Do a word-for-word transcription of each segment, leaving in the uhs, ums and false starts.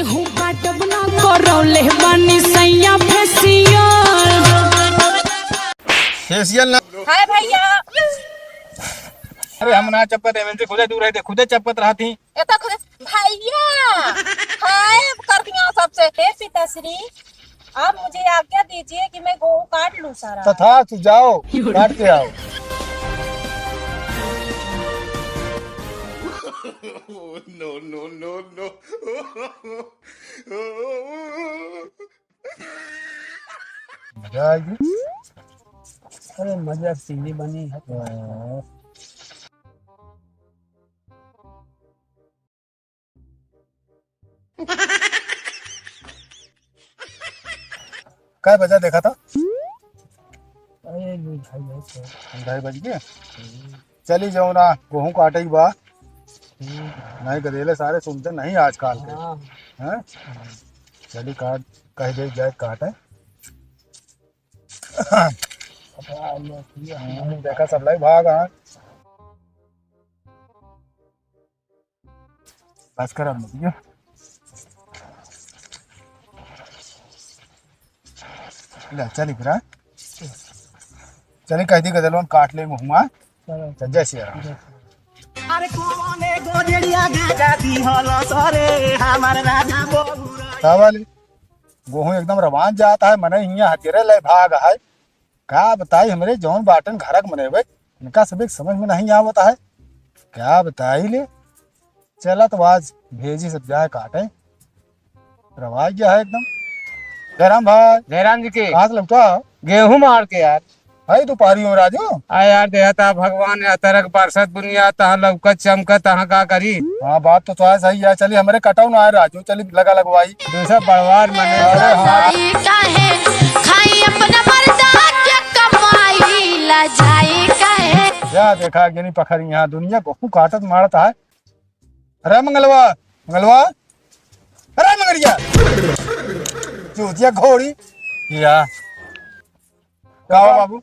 हूँ काटब ना करौले बानी सैया फेसियल। फेसियल ना। हाय भैया। अरे हम ना चपकत, एमएलसी खुदे दूर है, खुदे चपकत रहती। ये तो खुदे भैया। हाय कर दिया सबसे। हे पिताश्री, आप मुझे आज्ञा दीजिए कि मैं गेहूं काट लूं सारा। तथास्तु, जाओ, काट के आओ। No, no, no, no। मजा आएगी। अरे मजा सीढ़ी बनी है। हाँ। कै बजा देखा था? अरे, दू ढाई बज गए। दू ढाई बज गए? चली जाओ ना, गेहूं काटे के बा। हम्म। नहीं गदेले सारे सुनते नहीं आजकल के। हाँ। हैं? चली काट, कह दे जाए काटे। हम्म, देखा सब लाई भाग, हाँ। बस कर अब, भैया। ले, चली फिर, हाँ? चली, कह दी गदलवन काट ले मुहुआ। चलो। चल, जय सिया राम। जय सिया राम। अरे कौने गोजरिया गाजा दी हलो सरे, हमार राजा बबुरा। का वाली? गेहूं एकदम रवान जात है, मने हियां हथियारे ले भाग है। का बताई हमरे जौन बाटन घरक मने बे, इनका सब एक समझ में नहीं आवत है। का बताई ले, चला तो आज भेजी सब जाए काटे, रवाई गया है एकदम। जयराम भाई। जयराम जी के। कहाँ से लौटा? गेहूं मार के यार। है दोपहरी हो राजू? आ यार, देहता भगवान या तरक बरसत बुनिया, तहाँ लौकत चमकत, तहाँ का करी? हाँ, बात तो, तो है सही है। चली, हमरे कटाऊ ना आए राजू, चली लगा लगवाई। दूसरा बड़वार मने। अरे हाँ। लजाई काहे, खाई अपना मर्दा के कमाई, लजाई काहे। या देखा, गिनी पखरी यहाँ दुनिया गेहूं काटत मारत है। अरे मंगलवा, मंगलवा, अरे मंगलिया, चूतिया घोड़ी। या। का हो बाबू?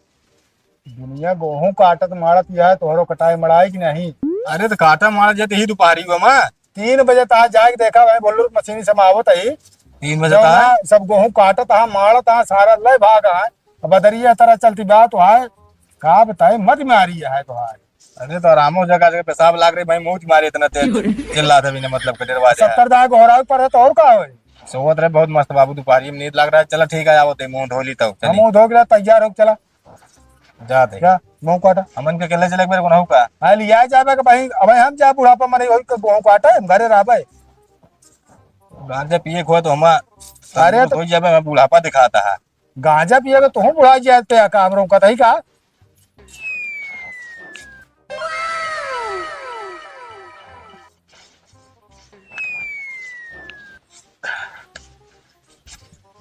दुनिया गेहूं काटत मारत यह तोहरो कटाई मड़ाई कि नहीं? अरे तो काटा मारा जाते ही दोपहरी हुआ माँ। तीन बजे तहाँ जाए के देखा भाई, बोलू मशीनी से मावत है। तीन बजे जौन तहाँ? है, सब गेहूं काटत है, मारत है, सारा लय भाग है। अब बदरिया तरह चलती बात है, का बताई, मत मारी है तो है। अरे तो आरामो जगह जगह पेशाब लाग रही भाई, मुंह मारे इतना तेज चिल्ला था बिना मतलब के डरवा दे। सत्तर दाए गोहरावे पर है तो और का होई? सोवत रहे बहुत मस्त बाबू, दोपहरी में नींद लाग रहा है। चला ठीक है, आवत है, मुंह धो ली तब हम चली। मुंह धो के तैयार हो, चला। जा दे। जा, मुंह काटा। हमन के अकेले चले एक बेर गुनाहू का? हाँ, लिया जाबे के भाई, अब हम जा बुढ़ापा मने वही के मुंह काटा, हम घरे रहबे। गांजा पिए खोए तो हमा अरे तो तो हो जाबे, हमें बुढ़ापा दिखाता है। गांजा पिए के तू बुढ़ा जाए ते काम रोकत है का?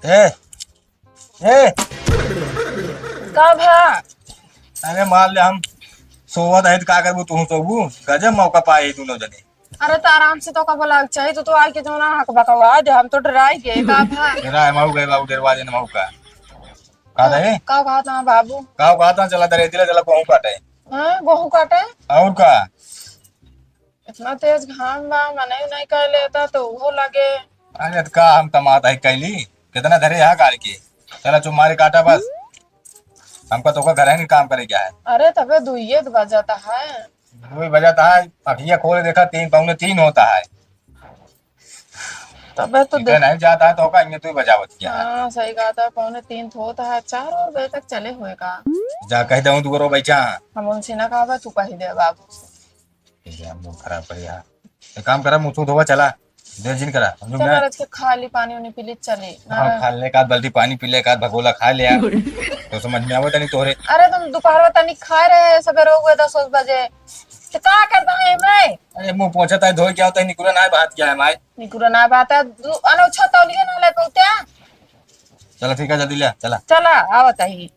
ए, ए। का भा? अरे मान ले हम सोवत है तो का करबू, तू सोबू? गजब मौका पाए दोनों जने। अरे तो आराम से तो का बोला चाहिए, तो, तो आके जो ना हक बकवा दे, हम तो डराई गए का भा? डराए माऊ गए बाबू, डरवा देना माऊ का। का दे? का कहा था बाबू? का कहा था, चला दरे दिला, चला गेहूं काटे। हाँ, गेहूं काटे? और का? इतना तेज घाम बा, मने नहीं कर लेता तो वो लगे। अरे तो का हम कमाता है कैली, कितना धरे यहाँ गाड़ के। चला चुप मारे काटा बस, हमका तो का घर है नहीं काम करे क्या है। अरे तबे दुइये तो बजाता है। दुई बजाता है, अखिया खोल देखा तीन पौने तीन होता है। तबे तो ठीक है, दे- नहीं जाता है तो का इन्हें तू ही बजावत क्या है। हाँ सही कहा था, पौने तीन तो होता है, चार और बजे तक चले हुए का। जा कह दे तू करो बैठा। हम उनसे ना कहा, तू कह दे बाबू से। ये हम लोग खराब कर यार। एक काम करा, मुंह धोवा चला, देर जिन करा। हम लोग सब ना आज के खाली पानी उनी पी ले चली। हाँ, खा ले, एक आध बाल्टी पानी पी ले, एक आध भगोला खा ले यार। तो समझ में आवत नहीं तोहरे। अरे तुम दोपहर में तनी खा रहे हैं, सवेरे हो गए दस बजे। तो का करता है मैं? अरे मुंह पोंछत है, धोई क्या होता है, निकुरा ना बात क्या है माय? निकुरा ना बात है, दू-, अनोछा तौलिया ना ले पौते। चला ठीक है, जल्दी ले, चला। चला, आवत है।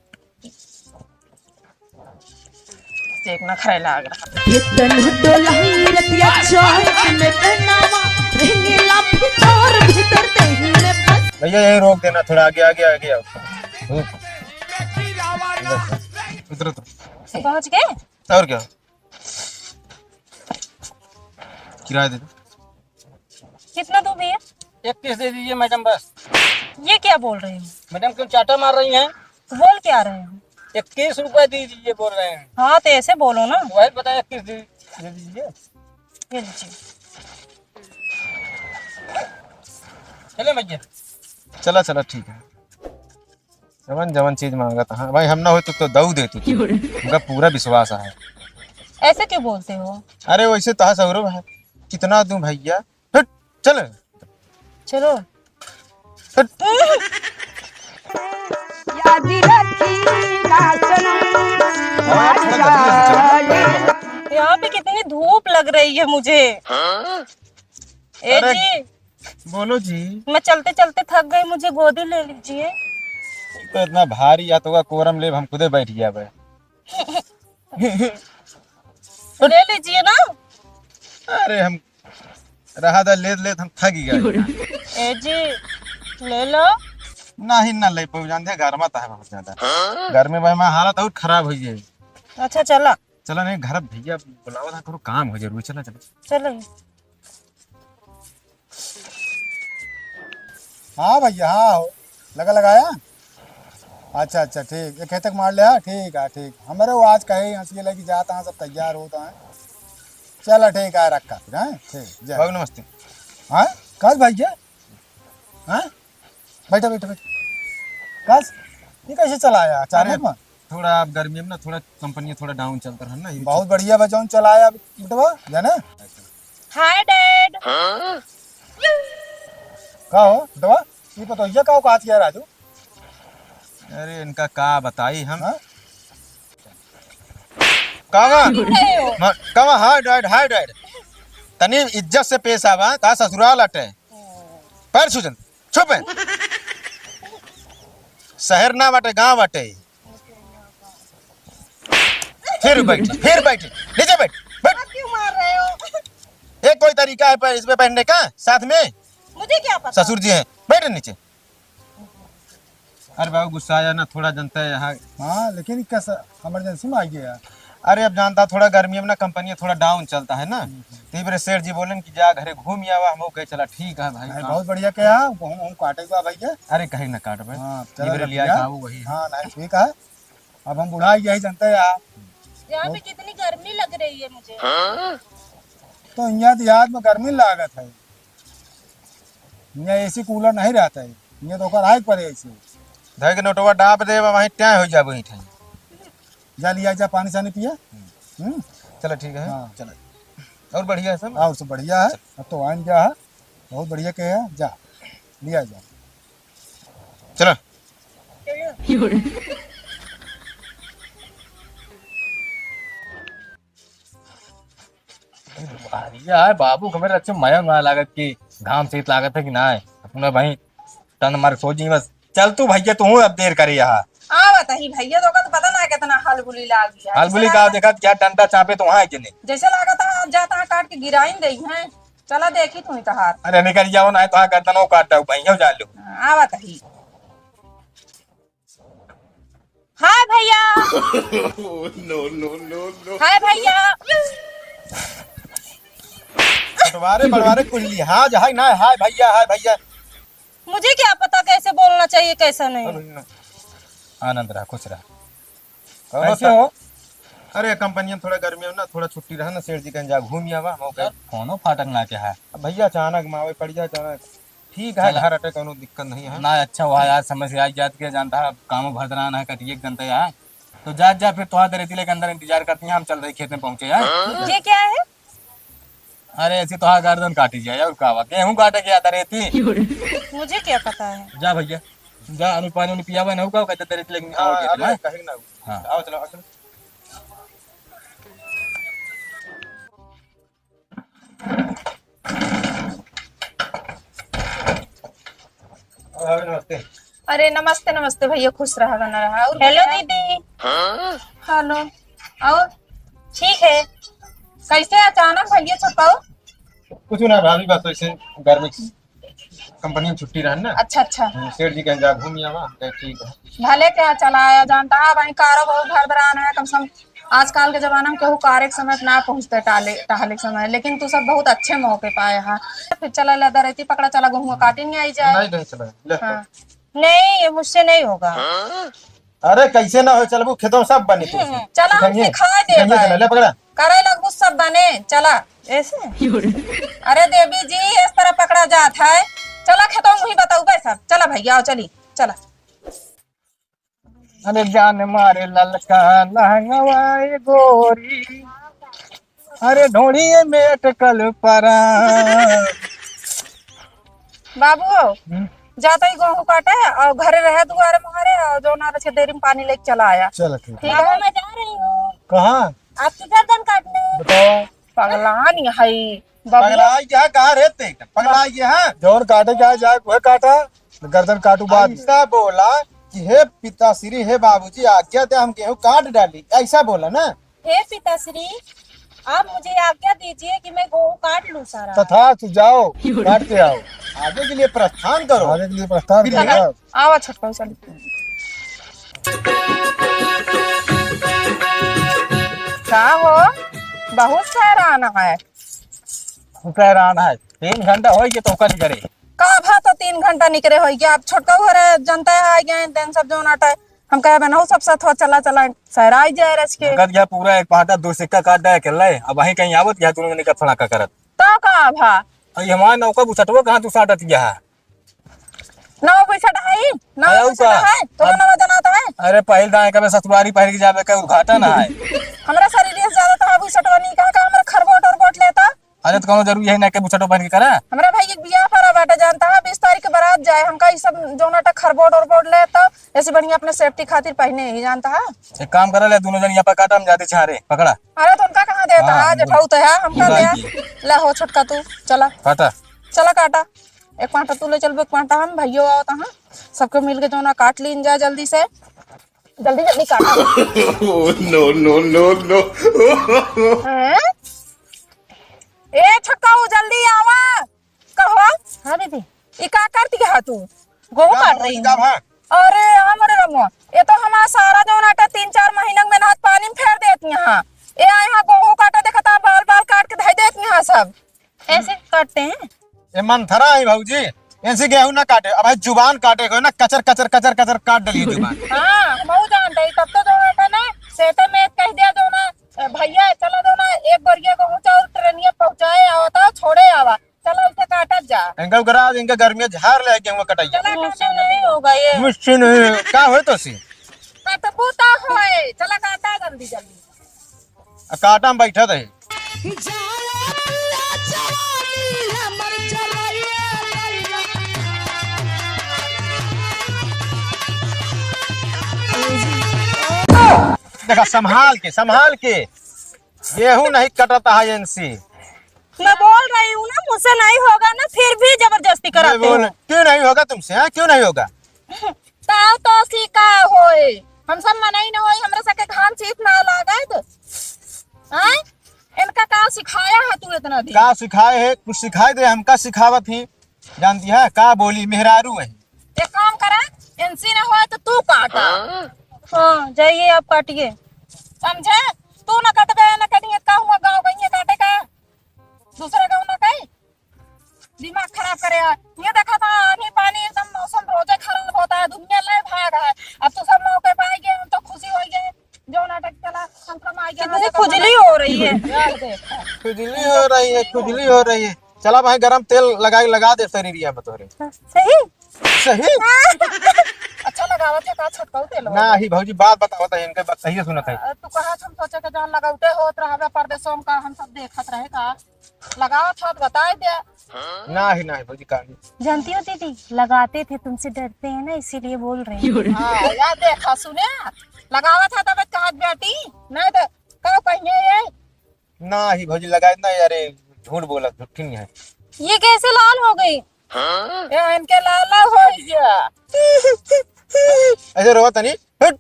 देख ना खरे लाग रहा। ये तनु डोलाई रतिया चौक में पहनावा, रंगीला भीतर, भीतर देही में बस। भैया यही रोक देना, थोड़ा आगे, आगे, आगे आओ। हम्म। उतरो, उतरो। पहुंच गए? और क्या? किराया दे दो। कितना दूँ भैया? एक किस्त दे दीजिए मैडम, बस। ये क्या बोल रहे हो? मैडम, क्यों चाटा मार रही हैं? बोल क्या रहे हो? इक्कीस रुपए दीजिए बोल रहे हैं। हाँ, तो ऐसे बोलो ना। वही बताया, इक्कीस दे, दे दीजिए। ये लीजिए। चले भैया। चला, चला, ठीक है। जवन, जवन चीज मांगत, हाँ भाई, हम ना होइत तो दऊ देइत तू। हमका पूरा विश्वास है। ऐसे क्यों बोलते हो? अरे, वैसे तो सौरभ है, कितना दूं भैया? हट, चल। चलो। हट। याद रखी ना सनम, हाँ, थोड़ा जल्दी से चलो। यहाँ पे कितनी धूप लग रही है मुझे। ए अरे, जी, बोलो जी। मैं चलते चलते थक गई, मुझे गोदी ले लीजिए। तो इतना भारी या तो का कोरम लेब, हम खुदे बैठ गया बे। ले लीजिए ना। अरे हम रहा था, लेत लेत हम थक ही गए। ए जी, ले लो। नहीं ना ले पाऊ, जानते हैं, गर्मा तो है बहुत ज्यादा। गर्मी में हमारा हालत और खराब हो जाए। अच्छा, चला। चला नहीं, घर भैया बुलावा था, करो काम हो जरूरी। चला, चला। चलो। हाँ भैया, हाँ हो। लगा लगाया? अच्छा, अच्छा, ठीक। एक खेतक मार ले, हाँ, ठीक है, ठीक। हमारे वो आज कहे हंस के लगी जाता है, सब तैयार होता है। चला, ठीक है, रखा फिर, हाँ, ठीक, जय। बाबू, नमस्ते। हाँ, कस भैया? हाँ? बैठा, बैठा, बैठा। कस? ये कैसे चला आया अचानक अरे, में? थोड़ा अब गर्मी में ना थोड़ा कंपनी थोड़ा डाउन चलता रहा ना, ये बहुत चलता बढ़िया बा जौन चला आया बेटवा, जाने? हाय डैड। का हो बेटवा? ये पतोहिया का औकात किया राजू? अरे इनका का बताई हम। हाँ? कावा? नहीं हो। मा-, कावा? हाय डैड, हाय डैड। तनी इज्जत से पेश आवा, का ससुराल अटे? पैर छू जन। चुप है। शहर ना बाटे, गांव बाटे। फिर बैठ, फिर बैठ, नीचे बैठ, बैठ। आप क्यों मार रहे हो? ये कोई तरीका है प-, इसमें बैठने का साथ में? मुझे क्या पता? ससुर जी हैं, बैठ नीचे। अरे बाबू, गुस्सा आया ना, थोड़ा जनता है यहाँ। हाँ, लेकिन कैसा इमरजेंसी में आ गया यार। अरे, अब जानता, थोड़ा गर्मी में ना कंपनी थोड़ा डाउन चलता है ना, हम्म। तो ये मेरे सेठ जी बोले कि जा घरे घूम आवा, हम कहे चला ठीक है भाई, अरे, काम। बहुत बढ़िया कहा, गेहूं, गेहूं काटे का भैया। अरे, कहीं ना काट भाई, हाँ, ये चला मेरे लग लिया गया। था वो वही। हाँ, नहीं, ठीक है, अब हम बुढ़ा गया ही, जनता है यार। यहाँ पे बहुत कितनी गर्मी लग रही है मुझे। तो यहाँ देहात में गर्मी लागत है। हियाँ एसी कूलर नहीं रहता है, हियाँ तो ओकर आग पड़े ऐसे। धर के नोटवा डाब दे, वहीं टैं हो जाबो, वहीं ठैं। जा लिया जा, पानी सानी पिया। हम्म। हम्म? चलो ठीक है, हाँ। चलो। और बढ़िया है सब? और सब बढ़िया है, चल। अब तो आइन गया है, बहुत बढ़िया के है, जा, लिया जा। चलो। बढ़िया है बाबू, हमें अच्छे मया ना लागत कि घाम से लागत है कि ना है। अपना भाई तन मार सो जी बस। चल तू भैया, तू हूँ अब देर करे यहाँ। आवत ही भैया, तो का तो पता ना कितना हलबुली लागी है। हलबुली जैसे का लागत देखत क्या डंडा चापे तो वहाँ के नहीं। जैसे लागत है आप जाता है काट के गिराइन दे हैं। चला देखी तू ही तहार। अरे निकल जाओ ना, तो हाँ गर्दन वो काट दो भैया, जा लो। हाँ, आवत ही। हाय भैया। No, no, no, no। हाय भैया। बंटवारे, बंटवारे कुल लिहाज, हाय ना, हाय भैया, हाय भैया। मुझे क्या पता कैसे बोलना चाहिए, कैसे नहीं। आनंद रहा, खुश रहा। कौनो कैसे सा-, हो? अरे, कंपनी में थोड़ा गर्मी हो ना, थोड़ा छुट्टी रहा ना, सेठ जी कहीं जा घूम आवा, हम यार, कौनो फाटक ना क्या है? अब भैया अचानक मावे पड़ जाए, अचानक। ठीक है, चला। घर अटे, कौनो दिक्कत नहीं है। ना, अच्छा हुआ यार, समय से आज याद किया, जानता है, अब कामो भर दरान है, कटिए के जनता है। तो जा, जा, फिर तोहार दरेती लेके अंदर इंतजार करती हैं, हम चल रहे खेत में पहुँचे यार। ये क्या है? अरे, ऐसे तोहार गर्दन काटी जाए, और का हुआ? गेहूं काटे के आता रहती। मुझे क्या पता है? जा भैया, जा, अनु पानी उनी पियावा, नहीं का, कहते दरेती लेके आओ हाँ, खेत में। अरे, कहीं ना। हाँ। आओ, चलो, आओ, चलो। अरे नमस्ते। अरे नमस्ते, नमस्ते भैया, खुश रहा, बना रहा। और हेलो भैया? दीदी। हेलो। और ठीक है। कैसे अचानक भैया छुपाओ? कुछ ना भाभी, बस ऐसे गर्मी कंपनी में छुट्टी रहन ना। अच्छा, अच्छा। हम्म, सेठ जी कहीं जा घूम आवा, हम कहे ठीक है। भले क्या चला आया, जानता है भाई, कारो बहुत भर भरान है, कम से कम आजकल के जमाना में केहू कार्य के समय ना पहुँचते, टाले, टहले के समय, लेकिन तू सब बहुत अच्छे मौके पाए हा। फिर चला ला दरेती पकड़ा, चला गेहूँ काटे नहीं आई जाए। नहीं, नहीं चला, ले। हाँ। नहीं, ये मुझसे नहीं होगा। अरे कैसे ना हो, चलबू खेतों में सब बने तू। हम्म, चला हम सिखाइए। सिखा दे सिखाइए, भाई। चला, ले पकड़ा। करे लगबू सब बने, चला। ऐसे? अरे देवी जी, इस तरह पकड़ा जात है। चला खेतों में ही बताऊबे सब। चला भैया, आओ चली, चला। अरे जान मारे ललका लहंगवा ए गोरी, अरे ढोढ़ी में अटकल परा। बाबू, हम्म। जाता ही गेहूं काटे और घरे रहे दुआरे मुहारे और जो ना रखे देरी में पानी लेके चला आया। चलो ठीक। ठीक है? बाबू, मैं जा रही हूँ। कहाँ? आपकी गर्दन काटने। बताओ। पगलान है बाबू। पगलाई है, कहाँ रहते हैं? पगलाई है। जौन काटे क्या जाए, वह काटा, गर्दन काटू बाद में। ऐसा बोला कि हे पिताश्री, हे बाबूजी, आज्ञा दे, हम गेहूं काट डाली, ऐसा बोला ना। हे पिताश्री, आप मुझे आज्ञा दीजिए कि मैं गेहूं काट लूं सारा। तथास्तु, जाओ, काट के आओ। आगे के लिए प्रस्थान करो। आगे के लिए प्रस्थान करो। आवा छोटका, चल। का हो, बहुत हैरान है। हैरान है, तीन घंटा होई के तो ओकर करे। का भा तो तीन घंटा निकरे होई के, आप छोटका घरे जनता है, आ गए, देन सब जोन आटा है। हम कहे, "बनहु सब साथ हो, चला, चला, सहराई जाए रच के।" नगद गया पूरा एक पाटा, दो सिक्का काट दे के ले, अब वहीं कहीं आवत गया, तूने निकल फड़ा का करत। तो का भा? अरे हमार नौका बुसटवा कहाँ तू साटत गया है? नौ पैसा है, नौ अरे पैसा का? है, तो अब नवा जनाता है। अरे पहिल दाएं कबे ससुरारी पहिर के जाबे के उद्घाटन है। हमरा शरीर से ज्यादा तो अभी सटवा नहीं कहा का हमरा खरबोट और बोट लेता। अरे तो कौनो जरूरी है ना के बुसटो पहिर के करा? हमरा भाई एक बियाह परा बाटे जानता है, बीस तारीख के बारात जाए, हमका ई सब जोना टा खरबोट और बोट ले तो ऐसे बढ़िया अपने safety खातिर पहने ही जानता है। एक काम करा ले, दोनों जन यहाँ पर काटा, हम जाते छारे, पकड़ा। अरे तो उनका कहाँ देता हाँ, है, जेठाऊ तो है, हमका हाँ, दे। ले हो छोटका तू, चला। काटा। चला काटा। एक पाटा तू ले चलबे, एक पाटा हम, भइयो आवत हैं, सबके मिल के जौना काट लीन जा जल्दी से, जल्दी जल्दी काटा। Oh, no, no, no, no। हैं? ए छोटकाऊ, जल्दी आवा। कहो। हाँ दीदी। ई का करती है तू? गेहूं का काट रही है? अरे हमरे रमुआ, ये तो हमारा सारा जौन आटा तीन चार महीना में मेहनत पानी में फेर देती हैं। ये आए हैं गेहूं काटा, देखता बाल बाल काट के धई देती हैं सब। ऐसे काटते हैं? ये मंथरा है भौजी, इनसे गेहूं ना काटे। अब भाई जुबान काटे को ना, कचर, कचर, कचर, कचर काट डली जुबान। हाँ, हम ऊ जानते हैं, तब तो जो है ना, सेटे में कह दिया जो ना, "ए, भैया, चला दो ना, एक बोरिया गेहूं चाउर ट्रेनिया पहुंचाए आवा, तो छोड़े आवा, चला इसे काटत जा।" इनका उगरा, इनका गर्मी झार ले गेहूं कटाइया। चला, काटा नहीं होगा ये। मुझसे नहीं, का होए तो सी? कटबू तो होए, चला काटा जल्दी, जल्दी। आ काटा में बैठा रहे। देखा, संभाल के, संभाल के। गेहूं नहीं कटता है इनसे। मैं बोल रही हूँ ना, मुझसे नहीं होगा ना, फिर भी जबरदस्ती कराते हो। क्यों नहीं होगा तुमसे, हाँ? क्यों नहीं होगा? ताव तो सी का होए, हम सब मनई न होई, हमरा सबके घाम चीत ना लागत। हैं? इनका का सिखाया है तू इतना दिन? का सिखाए है? कुछ सिखाए दे, हमका सिखावत ही। जानती है का बोली, मेहरारू है। एक काम करा, इनसे न होए तो तू काटा। हाँ, जाइए आप काटिए। समझे? तू न कटबे, न कटिए, का हुआ गाँव गइए काटे का? दूसरा गाँव न कई? दिमाग खराब करे है। ये देखा था, आनी पानी एकदम मौसम रोजे खराब होता है, दुनिया ले भाग है। अब तो सब मौके पे आ गए, हम तो खुशी हो गए। जो नाटक चला, हम कम आ गया, कितनी खुजली हो रही है। यार देख। खुजली हो रही है, खुजली हो रही है। चला भाई, गरम तेल लगा, लगा दे शरीरिया में तोहरे। सही? सही? अच्छा लगावत है का छटकाऊ तेल? ना ही भौजी, बात बतावत है, इनके बात सही सुनत है। अ, तू कहा हम सोचे के जहाँ लगावते होत रहबे परदेसों का, हम सब देखत रहे का। लगावत हो तो बताई दे। नाही, नाही भौजी, का नहीं। जानती हो दीदी, लगाते थे, तुमसे डरते हैं ना, इसीलिए बोल रहे हैं। हाँ, या देखा, सुने, लगावत है तब कहत बेटी, नहीं तो का कहिए ये? नाही भौजी, लगाए ना यार, ये झूठ बोला, झूठी नहीं है। ये कैसे लाल हो गई? ये इनके लाल ना हो गया। ऐसे रोवा तनी, हट।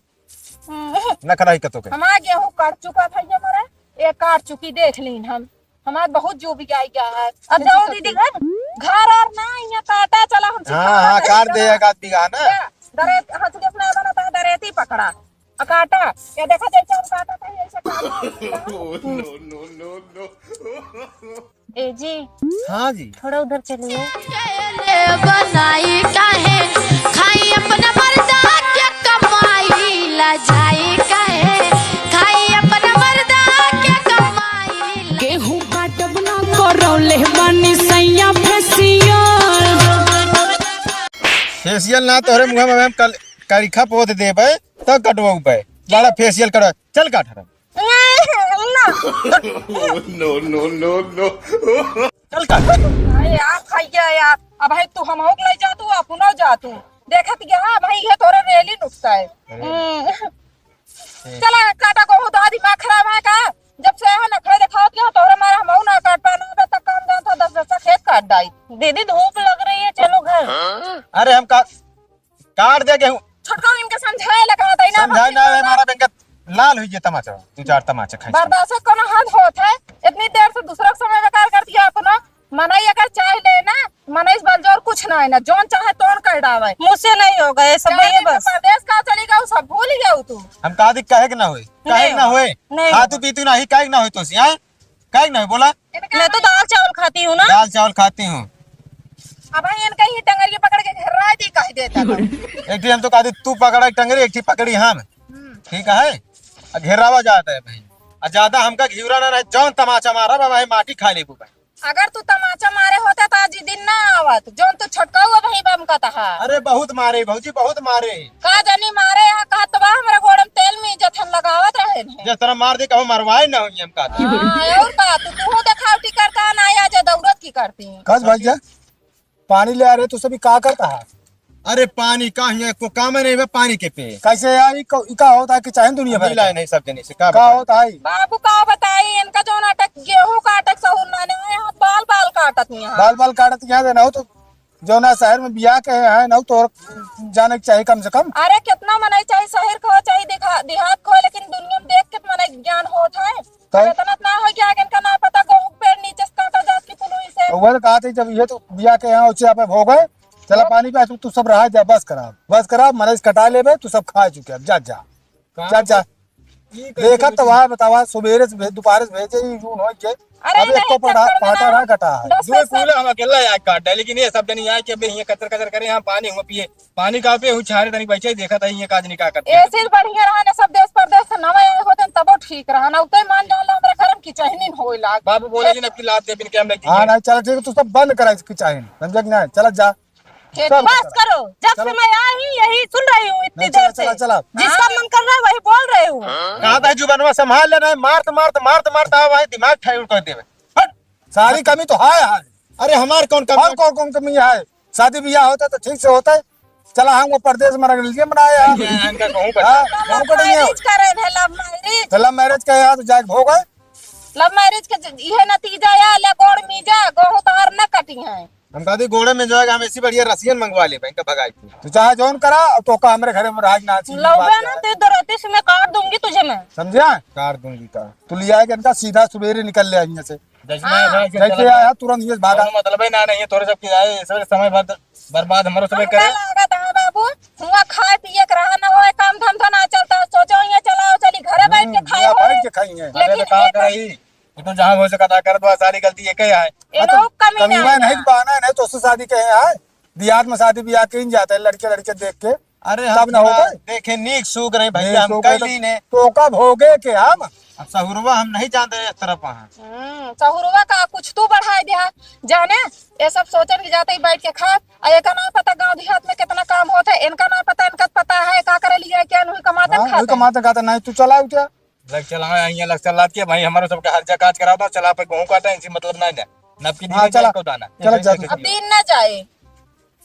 हम्म। नखरा ही कतो के। हमारा गेहूं काट चुका था ये मोरे, ये काट चुकी, देख लीन हम। हमार बहुत जो भी आई गया है। अब जाओ दीदी घर। घर और ना, यहाँ काटा चला हमसे हाँ, हाँ, काट दे, एक आध बीघा ना। दरेत, हाँ, तुझे अपना बना था, दरेती पकड़ा। आ काटा, या देखा जैसे हम काटा था, ऐसे काटा। Oh, no, no, no, no। ए जी, हाँ जी। थोड़ा उधर चलिए। ले बनाई काहे, खाई अपना मर्दा के कमाई, ला जाई काहे, खाई अपना मर्दा के कमाई। गेहूं काटब ना करौले बानी सैया फेसियल। फेसियल ना तोहरे मुंह में हम कल करिखा पोत देबे, तब कटवाऊ पे। बड़ा फेसियल करो, चल काट हरम। ना। No, no, no, no। चल काट। अरे यार, भैया यार, अब है तू हमहू के ले जा तू, अपनो जा तू। देखत गया, भाई, ये तोरे रेली नुकता है। अरे। हम्म। ठीक। चला, काटा को तो दिमाग खराब है का? जब से यहाँ नखरे दिखावत गया, तोरे मारे हमहू ना काट पाना, अब तक काम जान था, दस दस खेत काट डाई। दीदी, धूप लग रही है, चलो घर। अरे, हम का-, काट दे गेहूं। छोटका इनके समझाए लगा था, इना समझाए ना, हमारा बेंका लाल हुई जे तमाचा, दो चार तमाचा खाई। बर्दाश्त कोनो हद होत है, इतनी देर से दूसरा के समय बेकार कर दिया अपना। मनई अगर चाह ले ना, मनई से बलजोर कुछ ना है ना, जौन चाहे तौन कर डावे। मुझसे नहीं होगा ये सब, चाहे भैया तो बस। परदेश का चली गऊ, सब भूल गऊ तू। हम कहा दी काहे के ना होए, काहे के ना होए? नहीं। खातू पीतू नाही, काहे के ना होए तो सी, हैं? काहे के ना होए, बोला? मैं तो दाल चावल खाती हूँ ना। दाल चावल खाती हूँ। अब भाई इनका ही टंगरी पकड़ के घेर्रा दी, कह देता तो। एक ठी हम तो कहा दी तू पकड़ा टंगरी, एक ठी पकड़ी हम। हम्म। ठीक है, आ घेरावा जाता है भाई। आ ज्यादा हमका घिउरा ना रहे, जौन तमाचा मारा बा भाई, माटी खा लेबू भाई। अगर तू तमाचा मारे होता तो आज ई दिन ना आवत, जौन तू छोटका हुआ भाई बम का तहा। अरे बहुत मारे भौजी, बहुत मारे। का जानी मारे यहाँ का तो बा, हमरा गोड़ में तेल में जथन लगावत रहे ने। जिस तरह मार दे कहूँ मरवाए ना होई हम का तो। हाँ, और का तू, तू देखावटी करता ना, या जो दौड़त की करती। कस भैया, पानी ले आ रहे तू सभी का करता है? अरे पानी का हियाँ को काम नहीं बा पानी के पे। कैसे यार, ई क-, ई का होता है कि चाहे दुनिया भर मिला का? नहीं सब जने से का का बताई? होता है? बाबू का बताई, इनका जौन अटक, गेहूं का अटक सहूर ना, ना, यहाँ बाल बाल काटत नहीं है। बाल बाल काटत यहाँ देना हो तो जौना शहर में बियाह के है ना, तो और जाने के चाही कम से कम। अरे कितना मनई चाही, शहर को चाही, दिखा-, देहात को, लेकिन दुनिया में देख के मनई ज्ञान होत है। तो? अब इतना ना हो गया कि इनका ना पता गेहूं के पेड़ नीचे से काटा जात की पुलुई से। तो वह कहा थे, जब ये तो बिया के यहाँ उच्चे आप हो गए, चला अब पानी पे तू, तू सब रहा जा, बस करा, बस करा, मनई से कटा लेबे, तू सब खा चुके, अब जा, जा। कहाँ जा, जा। ई कैसे देखा तो बेटी? वहाँ बतावा, सुबेरे से भे-, दोपहर से भेजे, ई जून हो गए। अरे अब नहीं, एको पड़ा, चक्कर में पाटा ना। रहा, घटा है। दस जो पैसा कूले हम अकेला आके काट है, लेकिन ये सब जनी आए कि अब ये कचर कचर करे, यहाँ पानी हुआ पिए। पानी का पे हूँ छारे तनी बैठे, देखा था ये काज नहीं का करते। ऐसे ही बढ़िया रहा ना, सब देश परदेश से नवा आए होते न तबो ठीक रहा ना। उतई मान जाओ हमरा घर में किचहनी में होए लाग। बाबू बोले जी, अब की लात दे बिन के हम लेके हाँ, गए। नहीं, चला ठीक है, तू सब बंद करा इसकी चाहे, समझे कि नहीं? चला जा। ये सब बस करा। करो, जब चला। से मैं आई यही सुन रही हूँ इतनी नहीं, देर चला, से। चला, चला। जिसका हाँ। मन कर रहा है वही बोल रहे हो। कहा था जुबनवा संभाल लेना है, मारत, मारत, मारत, मारत आओ भाई, दिमाग खाई उनको देवे। हट। सारी कमी तो है, है। अरे हमार कौन कमी? और कौन, कौन कमी है? शादी ब्याह होता तो ठीक से होता है। चला हम वो परदेश में रख लीजिए, बनाए यार। ये इनका कहूँ पर हाँ, कहूँ पर नहीं है। Love marriage करे थे, love marriage। तो love marriage का यार तो जाके भोग है। Love marriage के ज-, ये नतीजा या ले गोड़ मीजा, गोड़ उतार न कटी है। हम कहते गोड़े में जो है हम ऐसी बढ़िया रसियन मंगवा ले, इनका भगाई थी। तू चाहे जौन करा, तो का हमरे घरे में रहा ना, चीज लौबे बात ना, है। ते दरोती से मैं काट दूंगी तुझे मैं। समझा? काट दूंगी का? तू ले आएगा इनका, सीधा सुबेरे निकल ले आएंगे से। जैसे हाँ। मैं भाई, जैसे चला आया, तुरंत ये भागा। कोनो मतलब ही ना नहीं है, तोरे सब की आए, सब समय भर बर्बाद हमारो सब करे। हमका लागत है बाबू, हुआ खाए पिए के रहा ना होए, काम धंधा ना चलता, सोचो ये चलाओ चली घरे बैठ के हम्म, खाए यहाँ होए। बैठ के खाएंगे। अरे लेकिन तो कहाँ एक करे ही? ये तो जहाँ हो सका था करत बा, सारी गलती ये कहे आए। ये हाँ, तो लोग कमी कमीवा ना नहीं है। बहाना है, नहीं तो उससे शादी के है, देहात में शादी ब्याह के ही जाते हैं लड़के लड़के देख के। अरे तब हम ना होता थोड़ा है। देखे नीक सूख रहे भैया, नीक हम सूख रहे तो कैली ने। तो का भोगे के हम? अब सहुरवा हम नहीं जानते इस तरफ वहाँ। हम्म, सहुरवा का कुछ तू बढ़ाए दिया, जाने, ये सब सोचन के जाते ही बैठ के खा, आ एका ना पता गाँव देहात में कितना काम होता है, इनका ना पता, इनका पता है का करे लिए, क्या नहीं कमाते हाँ, वही खाते हैं। कमाते खाते नहीं, तू चलाओ क्या? लग चला, हाँ, यहाँ लग चला के भाई, हमारे सबके हर जगह काज कराओ तो चला पे गेहूं काटा, इनसे मतलब ना है। नबकी हाँ, दिन चला। जाए को दाना। चला, जा तू। अब दिन ना जाए।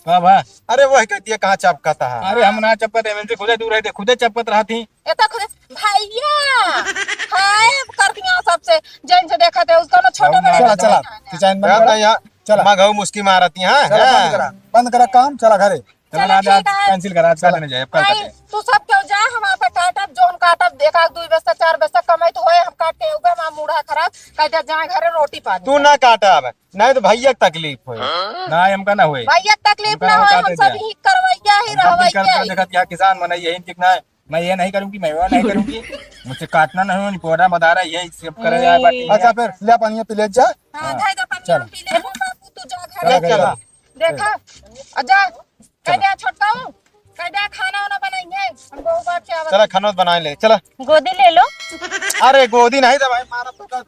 का बा? अरे वह कहती है, कहाँ चपकता है? अरे हम ना चपकत, एमएलसी खुदे दूर रहते, खुदे चपकत रहती। ये तो खुदे, भैया, हाय, अब करती हैं सबसे, जैन से देखा थे, उसको ना छोटे हम बड़े चला, ना चला, करते हैं। किचन में चला, चला। यहाँ चला। मगहू मुस्की मारती हैं, चला, हैं? बंद करा, बंद करा काम, चला घरे। चला, चला, आज, ठीक आज है। Cancel करा, आज चला। काटने जाए, अब कल नहीं, काटे। तू सब क्यों जा, हम आप काटब, जोन काटब, एक आध दुई बस्ता, चार बस्ता कमाई तो होए, हम काट के उगे, हमारा मूड़ा खराब, कह दे, जाए घरे रोटी पानी तू कर। ना काटा अब, नहीं तो भैया के तकलीफ होए। ना, हमका ना होए। भैया के तकलीफ हमका ना ना होए, हम काटे सब दे। ही करवैया ही, हम सब रहवैया देखत, ही। देखत यहाँ किसान मनई यही ठीक ना है। मैं ये नहीं करूँगी, मैं वो नहीं करूँगी। मुझसे काटना नहीं, निपोरा बता रहा है, ये सब करे जाए बाटी। अच्छा, फिर ले पानी पी ले जा। हाँ, हाँ। धर दे पानी, चल। पी ले। बाबू, तू जा घर चल, में। चल। देखा, आ जा, कह दे छोटका हूँ, कह दे खाना वाना बनाएंगे, हम बहू बाप के आवत। चला, खाना बनाए ले, चला। गोदी ले लो। अरे, गोदी नहीं दे भाई, मारा तो कर।